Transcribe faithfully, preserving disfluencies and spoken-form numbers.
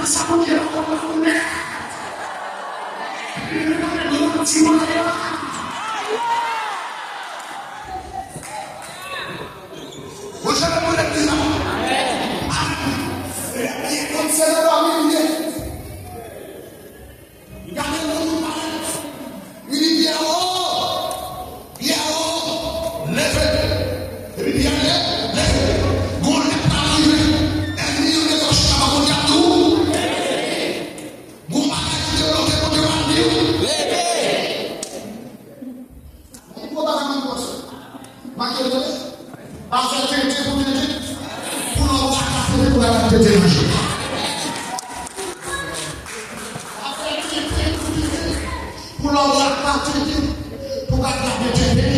Sa Bondye la konn fè. Ti mwen la. Monchè, lè mwen legliz la. Amen. Lè byen konn se nan dòmi li ye. Gade moun ki pale. Li di, Pyè o! Pyè o! Leve! Epi Pyè leve, leve. Gon lè k pral rive. Ènmi yo deja chita bò kote y ap di w. Gon bagay ki debloke, Bondye pral di w. Leve! Yon gwo bagay mwen pwofesè. Make yo tande. Pa fè tenten pou tenten. Pou lè w gad la tenten pou gad la tenten manje. Pa fè tenten pou tenten. Pou lè w gad la tenten pou gad la tenten.